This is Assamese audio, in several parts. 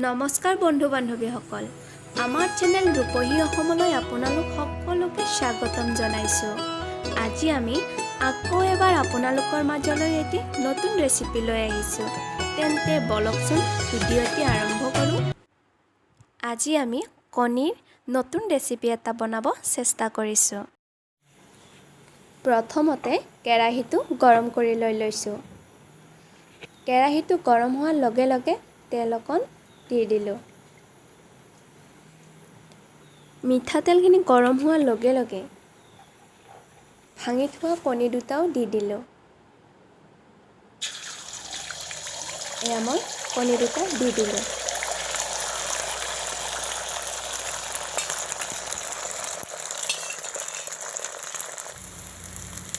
নমস্কাৰ বন্ধু বান্ধৱীসকল, আমাৰ চেনেল ৰূপহী অসমলৈ আপোনালোক সকলোকে স্বাগতম জনাইছোঁ। আজি আমি আকৌ এবাৰ আপোনালোকৰ মাজলৈ এটি নতুন ৰেচিপি লৈ আহিছোঁ। তেন্তে বলকচোন ভিডিঅ'টি আৰম্ভ কৰোঁ। আজি আমি কণীৰ নতুন ৰেচিপি এটা বনাব চেষ্টা কৰিছোঁ। প্ৰথমতে কেৰাহীটো গৰম কৰি লৈ লৈছোঁ। কেৰাহীটো গৰম হোৱাৰ লগে লগে তেল অকণ দি দিলোঁ। মিঠাতেলখিনি গৰম হোৱাৰ লগে লগে ভাঙি থোৱা কণী দুটাও দি দিলোঁ। এয়া মই কণী দুটা দি দিলোঁ।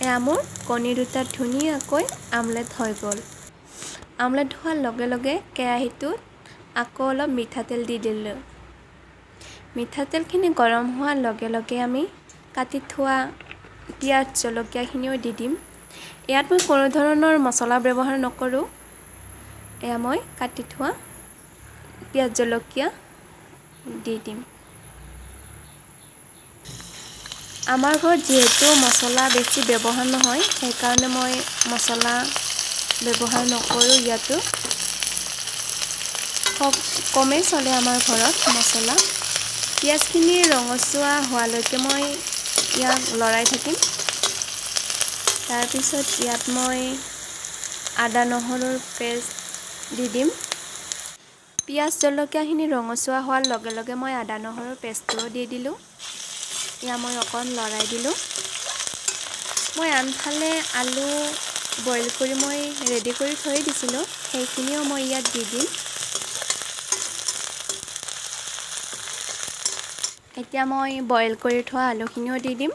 এয়া মোৰ কণী দুটা ধুনীয়াকৈ আমলেট হৈ গ'ল। আমলেট হোৱাৰ লগে লগে কেৰাহীটোত আকৌ অলপ মিঠাতেল দি দিলোঁ। মিঠাতেলখিনি গৰম হোৱাৰ লগে লগে আমি কাটি থোৱা পিঁয়াজ জলকীয়াখিনিও দি দিম। ইয়াত মই কোনো ধৰণৰ মছলা ব্যৱহাৰ নকৰোঁ। এয়া মই কাটি থোৱা পিঁয়াজ জলকীয়া দি দিম। আমাৰ ঘৰত যিহেতু মছলা বেছি ব্যৱহাৰ নহয়, সেইকাৰণে মই মছলা ব্যৱহাৰ নকৰোঁ। ইয়াতো খুব কমেই চলে আমাৰ ঘৰত মছলা। পিঁয়াজখিনি ৰঙচুৱা হোৱালৈকে মই ইয়াক লৰাই থাকিম। তাৰপিছত ইয়াত মই আদা নহৰুৰ পেষ্ট দি দিম। পিঁয়াজ জলকীয়াখিনি ৰঙচুৱা হোৱাৰ লগে লগে মই আদা নহৰুৰ পেষ্টটোও দি দিলোঁ। এয়া মই অকণ লৰাই দিলোঁ। মই আনফালে আলু বইল কৰি মই ৰেডি কৰি থৈ দিছিলোঁ, সেইখিনিও মই ইয়াত দি দিম। এতিয়া মই বইল কৰি থোৱা আলুখিনিও দি দিম।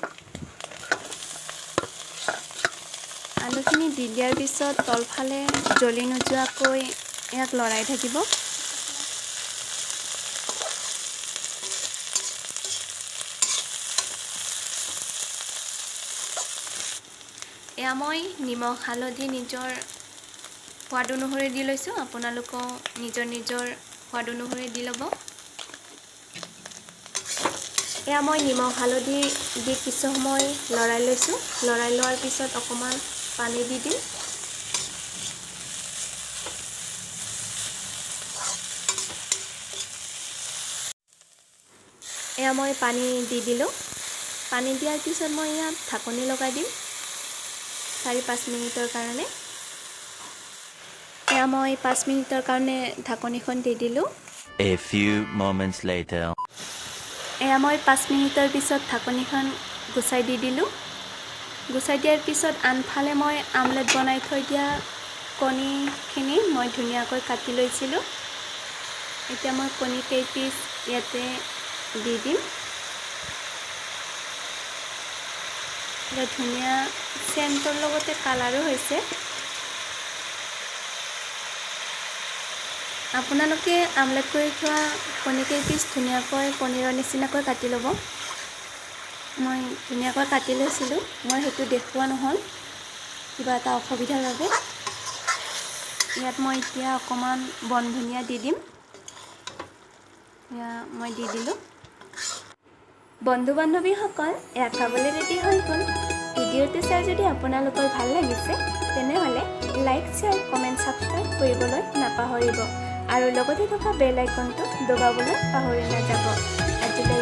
আলুখিনি দি দিয়াৰ পিছত তলফালে জ্বলি নোযোৱাকৈ ইয়াক লৰাই থাকিব। এয়া মই নিমখ হালধি নিজৰ সোৱাদ অনুসৰি দি লৈছোঁ। আপোনালোকেও নিজৰ নিজৰ সোৱাদ অনুসৰি দি ল'ব। এয়া মই নিমখ হালধি দি কিছু সময় লৰাই লৈছোঁ। লৰাই লোৱাৰ পিছত অকণমান পানী দি দিম। এয়া মই পানী দি দিলোঁ। পানী দিয়াৰ পিছত মই ইয়াত ঢাকনি লগাই দিম 4-5 মিনিটৰ কাৰণে। এয়া মই 5 মিনিটৰ কাৰণে ঢাকনিখন দি দিলোঁ। A few moments later. এয়া মই 5 মিনিটৰ পিছত ঢাকনিখন গুচাই দি দিলোঁ। গুচাই দিয়াৰ পিছত আনফালে মই আমলেট বনাই থৈ দিয়া কণীখিনি মই ধুনীয়াকৈ কাটি লৈছিলোঁ। এতিয়া মই কণী কেইপিচ ইয়াতে দি দিম। এটা ধুনীয়া চেণ্টৰ লগতে কালাৰো হৈছে। আপোনালোকে আমলেট কৰি থোৱা কণী কেইপিচ ধুনীয়াকৈ পনীৰৰ নিচিনাকৈ কাটি ল'ব। মই ধুনীয়াকৈ কাটি লৈছিলোঁ, মই সেইটো দেখুওৱা নহ'ল কিবা এটা অসুবিধাৰ বাবে। ইয়াত মই এতিয়া অকণমান বন ধনিয়া দি দিম। এয়া মই দি দিলোঁ। বন্ধু বান্ধৱীসকল, এয়া খাবলৈ ৰেডি হৈ গ'ল। ভিডিঅ'টো চাই যদি আপোনালোকৰ ভাল লাগিছে তেনেহ'লে লাইক, শ্বেয়াৰ, কমেণ্ট, ছাবস্ক্ৰাইব কৰিবলৈ নাপাহৰিব আৰু লগতে থকা বেল আইকনটো দবাবলৈ পাহৰি নাযাব। আজিলৈ